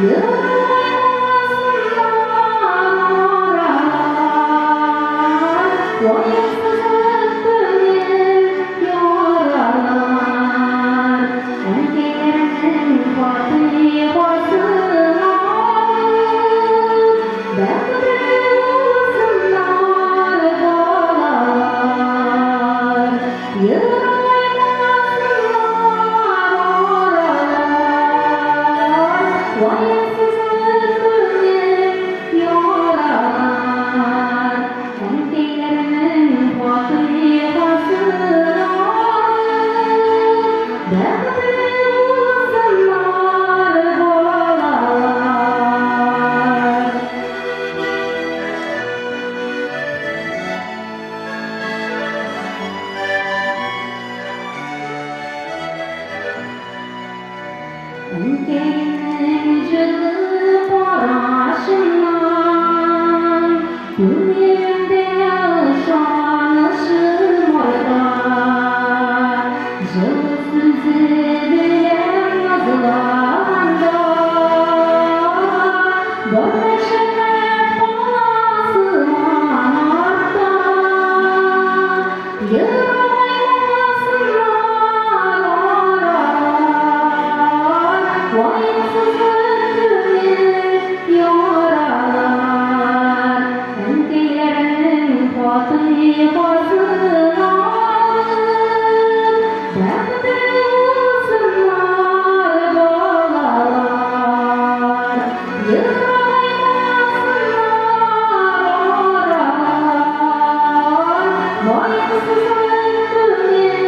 Ераклаймасыннар аралар, Ваемсызлык күңел яралар. Әнкәйләрнең фатихасын алып, Бәхетле булсыннар балалар. Ераклаймасыннар аралар, Ваемсызлык күңел яралар. Әнкәйләрнең фатихасын алып, Бәхетле булсыннар балалар. Әнкәйнең җылы карашыннан Күңелемдә ышанычым арта. Җылы сүзе белән назлаганда, Бар мәшәкать кала сыман артта. Ераклаймасыннар аралар, Ваемсызлык күңел яралар. Әнкәйләрнең фатихасын алып, Бәхетле булсыннар балалар. Ераклаймасыннар аралар, Ваемсызлык күңел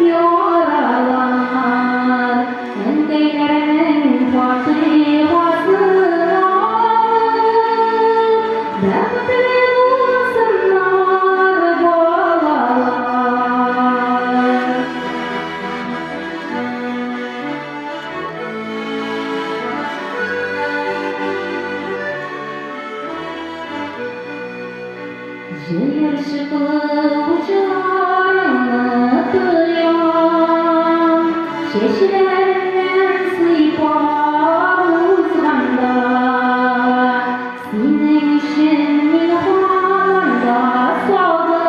яралар. Әнкәйләрнең фатихасын алып, Бәхетле булсыннар балалар. Җыерчыклы учларыңны тоям, Чәчләреңнән сыйпап узганда. Синең өчен мин һаман да сабый,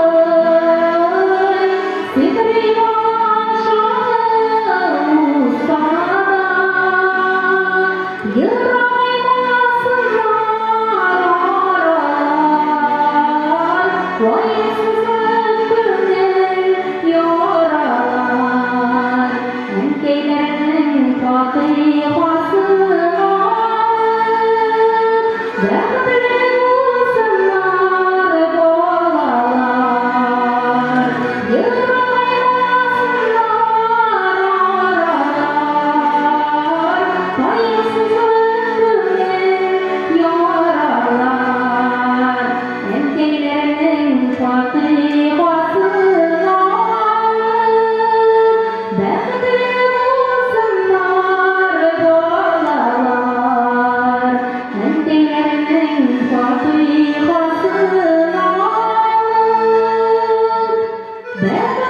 Сикри бала чагым узса да. Ераклаймасыннар аралар, Ваемсызлык күңел яралар. Әнкәйләрнең фатихасын алып, Бәхетле булсыннар балалар. Ераклаймасыннар аралар, Ваемсызлык күңел яралар. Әнкәйләрнең фатихасын алып, Бәхетле булсыннар балалар. Әнкәйләрнең фатихасын алып, Бәхетле